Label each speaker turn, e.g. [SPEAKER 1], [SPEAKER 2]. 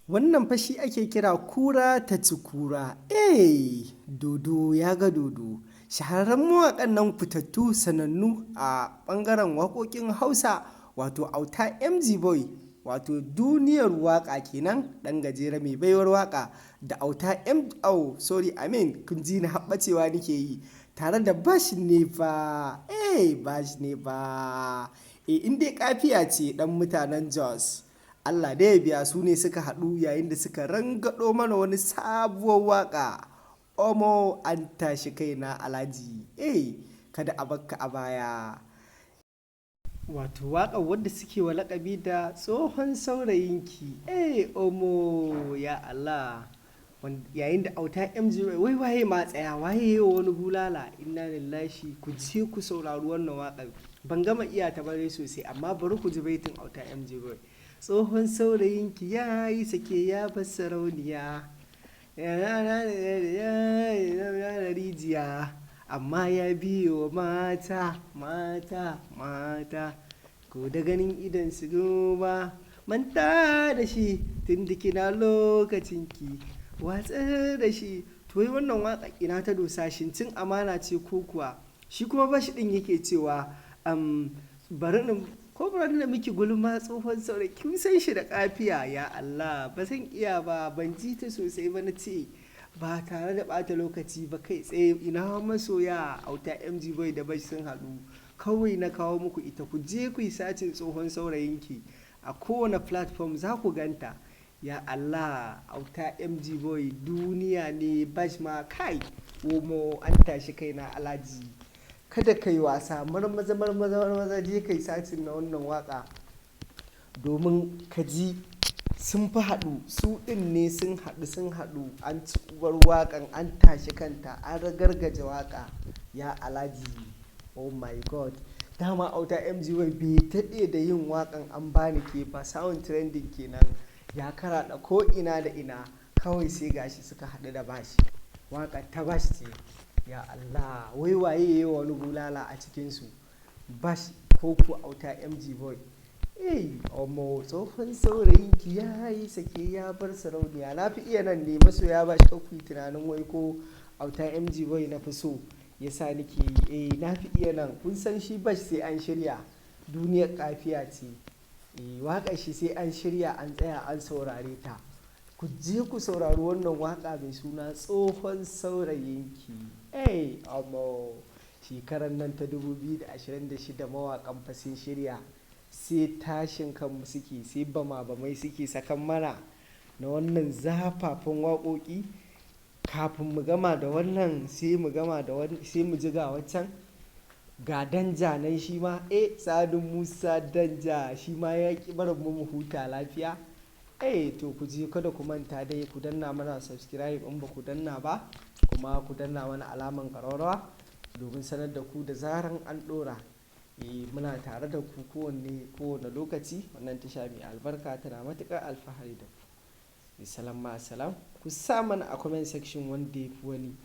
[SPEAKER 1] Wannan fa shi ake kira kura ta ci kura. Eh, dodo ya ga dodo. Shahararren mawaƙan nan fitattu sanannu a ɓangaren waƙoƙin Hausa, wato Auta MG Boy, wato duniyar waƙa kenan, ɗan gajere mai baiwar waƙa da Auta M, oh sorry, I mean kun ji ni haɓacewa nake yi tare da Bash ne fa. Eh, Bash ne fa. Eh, in dai kafiya ce ɗan mutanen Jos. Allah dai ya biya, su ne suka haɗu yayin da suka rangaɗo mana wani sabuwar waƙa. Omo, an tashi kaina Alhaji. Eh, kada a bakka a baya. Wato waƙar wadda suke wa laƙabi da Tsohon Saurayinki. Eh, omo, ya Allah. Yayin da Auta MG, wai waye ma tsaya waye yi wa wani bulala? Inna lillahi. Ku je ku saurari wannan waƙar. Ban gama iya ta bare sosai, amma bari ku ji baitin Auta MG Boy. Tsohon saurayinki ya yi sake ya bar sarauniya. Rijiya amma ya biyo mata, mata, mata, ko da ganin idon su goma manta da shi tun da kina lokacinki watsar da shi. To, wai wannan waƙa ina ta dosa? Shin cin amana ce ko kuwa? Shi kuma Bashi ɗin yake cewa bari in ko bari na miki gulma, tsohon saurayi. Kin san shi da kafiya. Ya Allah, ba zan iya ba, ban ji ta sosai ba. Na ce ba tare da ɓata lokaci ba, kai tsaye ina masoya Auta MG Boy da Bash sun haɗu, kawai na kawo muku ita. Ku je ku yi searching Tsohon Saurayinki a kowane platform, za ku ganta. Ya Allah, Auta MG Boy duniya ne, Bash ma kai. Omo, an tashi kaina Alhaji. Kada kai wasa, marmaza, marmaza, marmaza, je kai searching na wannan waka domin ka ji. Sun fi haɗu, su ɗin ne sun haɗu, sun haɗu, an ci uwar waƙan, an tashi kanta, an ragargaje waƙa. Ya Alhaji, oh my God. Dama Auta MG Boy bai daɗe da yin waƙan An Bani Ke ba, sound trending kenan, ya karaɗa ko ina da ina. Kawai sai gashi suka haɗu da Bash. Waƙar ta Bash ce. Ya Allah, wai waye ya yi wani bulala a cikinsu? Bash ko ku Auta MG Boy? Eh, omo, tsohon saurayinki ya yi sake ya bar sarauniya. Na fi iya nan ne, masoya Bash, kar ku yi tunanin wai ko Auta MG Boy na fi so ya sa nake yi. Eh, na fi iya nan. Kun san shi Bash sai an shirya. Duniyar kafiya ce. Eh, waƙar shi sai an shirya, an tsaya, an saurare ta. Ku je ku saurari wannan waƙa mai suna Tsohon Saurayinki. Eh, omo, shekarar nan ta 2026 mawaƙan fa sun shirya. Sai tashin kanmu suke, sai bama bamai suke sakan mana na wannan zafafan waƙoƙi. Kafin mu gama da wannan, sai mu gama da wannan, sai mu ji ga waccan. Ga Danja nan shi ma, eh, Sani Musa Danja shi ma ya ƙi barin mu mu huta lafiya. Eh, to ku je, kada ku manta dai ku danna mana subscribe in ba ku danna ba, kuma ku danna mana alaman ƙararrawa domin sanar da ku da zaran an ɗora. Eh, muna tare da ku kowanne kowane lokaci. Wannan tasha mai albarka tana matuƙar alfahari da ku. Bisalam, ma'asalam. Ku sa mana a comment section wanda ya fi wani.